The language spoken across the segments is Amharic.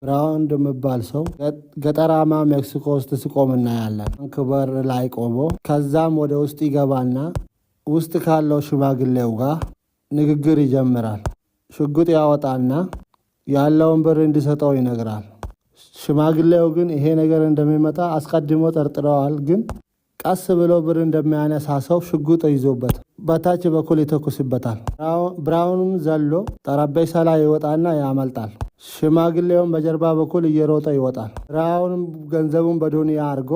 ብራውንድ የሚባል ሰው ገጠራማ ሜክሲኮ ውስጥ ሲቆም እናያለን። ባንክ በር ላይ ቆሞ ከዛም ወደ ውስጥ ይገባና ውስጥ ካለው ሽማግሌው ጋር ንግግር ይጀምራል። ሽጉጥ ያወጣና ያለውን ብር እንዲሰጠው ይነግራል። ሽማግሌው ግን ይሄ ነገር እንደሚመጣ አስቀድሞ ጠርጥረዋል። ግን ቀስ ብሎ ብር እንደሚያነሳ ሰው ሽጉጥ ይዞበት በታች በኩል ይተኩስበታል። ብራውንም ዘሎ ጠረጴዛ ላይ ይወጣና ያመልጣል። ሽማግሌውም በጀርባ በኩል እየሮጠ ይወጣል። ብራውንም ገንዘቡን በዶንያ አድርጎ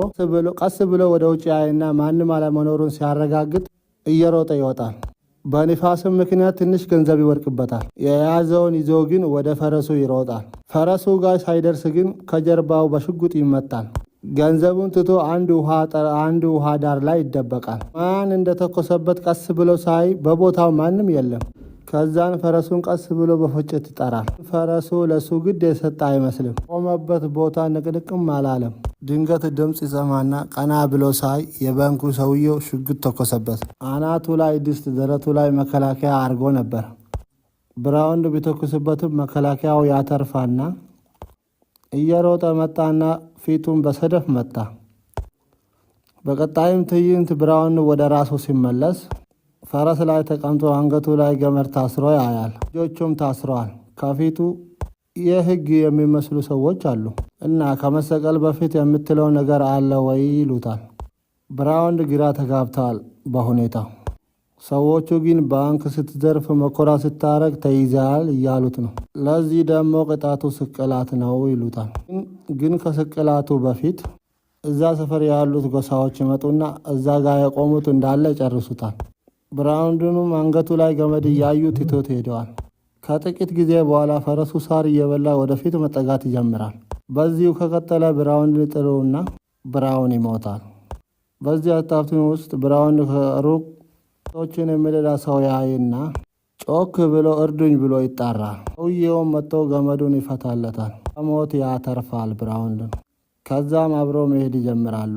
ቀስ ብሎ ወደ ውጭ ያይና ማንም አለመኖሩን ሲያረጋግጥ እየሮጠ ይወጣል። በንፋስም ምክንያት ትንሽ ገንዘብ ይወድቅበታል። የያዘውን ይዞ ግን ወደ ፈረሱ ይሮጣል። ፈረሱ ጋር ሳይደርስ ግን ከጀርባው በሽጉጥ ይመታል። ገንዘቡን ትቶ አንድ ውሃ ዳር ላይ ይደበቃል። ማን እንደተኮሰበት ቀስ ብሎ ሳይ በቦታው ማንም የለም። ከዛን ፈረሱን ቀስ ብሎ በፉጭት ይጠራል። ፈረሱ ለሱ ግድ የሰጠ አይመስልም። ቆመበት ቦታ ንቅንቅም አላለም። ድንገት ድምፅ ይሰማና ቀና ብሎ ሳይ የባንኩ ሰውየው ሽጉጥ ተኮሰበት። አናቱ ላይ ድስት፣ ደረቱ ላይ መከላከያ አድርጎ ነበር። ብራውንድ ቢተኩስበትም መከላከያው ያተርፋና እየሮጠ መጣና ፊቱን በሰደፍ መታ። በቀጣይም ትዕይንት ብራውን ወደ ራሱ ሲመለስ ፈረስ ላይ ተቀምጦ አንገቱ ላይ ገመድ ታስሮ ያያል። እጆቹም ታስረዋል። ከፊቱ የሕግ የሚመስሉ ሰዎች አሉ እና ከመሰቀል በፊት የምትለው ነገር አለ ወይ ይሉታል። ብራውንድ ግራ ተጋብተዋል በሁኔታው። ሰዎቹ ግን ባንክ ስትዘርፍ መኮራ ስታረግ ተይዘሃል እያሉት ነው። ለዚህ ደግሞ ቅጣቱ ስቅላት ነው ይሉታል። ግን ከስቅላቱ በፊት እዛ ሰፈር ያሉት ጎሳዎች ይመጡና እዛ ጋር የቆሙት እንዳለ ጨርሱታል። ብራውንድኑም አንገቱ ላይ ገመድ እያዩ ትቶት ሄደዋል። ከጥቂት ጊዜ በኋላ ፈረሱ ሳር እየበላ ወደፊት መጠጋት ይጀምራል። በዚሁ ከቀጠለ ብራውንድን ጥሎና ብራውን ይሞታል። በዚህ አጣብቂኝ ውስጥ ብራውን ከሩቅ ሰዎችን የሚረዳ ሰው ያይና ጮክ ብሎ እርዱኝ ብሎ ይጣራል። ሰውየውም መጥቶ ገመዱን ይፈታለታል። ከሞት ያተርፋል ብራውንድን። ከዛም አብሮ መሄድ ይጀምራሉ።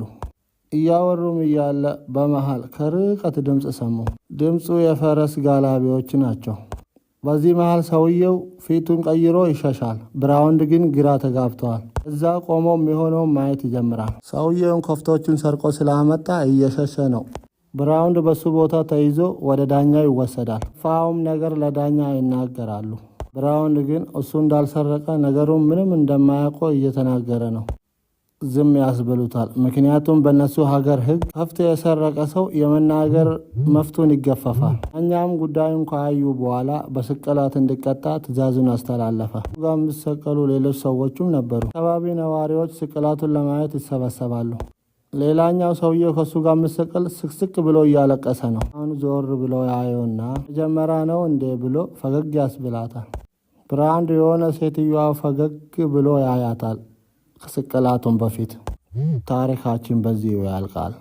እያወሩም እያለ በመሃል ከርቀት ድምፅ ሰሙ። ድምፁ የፈረስ ጋላቢዎች ናቸው። በዚህ መሃል ሰውየው ፊቱን ቀይሮ ይሸሻል። ብራውንድ ግን ግራ ተጋብተዋል። እዛ ቆሞ የሚሆነውን ማየት ይጀምራል። ሰውየውን ከብቶቹን ሰርቆ ስላመጣ እየሸሸ ነው። ብራውንድ በሱ ቦታ ተይዞ ወደ ዳኛ ይወሰዳል። ፋውም ነገር ለዳኛ ይናገራሉ። ብራውንድ ግን እሱ እንዳልሰረቀ ነገሩን ምንም እንደማያውቀው እየተናገረ ነው። ዝም ያስብሉታል። ምክንያቱም በእነሱ ሀገር ሕግ ከብት የሰረቀ ሰው የመናገር መፍቱን ይገፈፋል። ዳኛም ጉዳዩን ካዩ በኋላ በስቅላት እንዲቀጣ ትዕዛዙን አስተላለፈ። ጋር የሚሰቀሉ ሌሎች ሰዎችም ነበሩ። አካባቢ ነዋሪዎች ስቅላቱን ለማየት ይሰበሰባሉ። ሌላኛው ሰውየው ከእሱ ጋር ምስቅል ስቅስቅ ብሎ እያለቀሰ ነው። አሁን ዞር ብሎ ያየውና መጀመሪያ ነው እንዴ ብሎ ፈገግ ያስብላታል። ብራንድ የሆነ ሴትዮዋ ፈገግ ብሎ ያያታል። ከስቅላቱን በፊት ታሪካችን በዚሁ ያልቃል።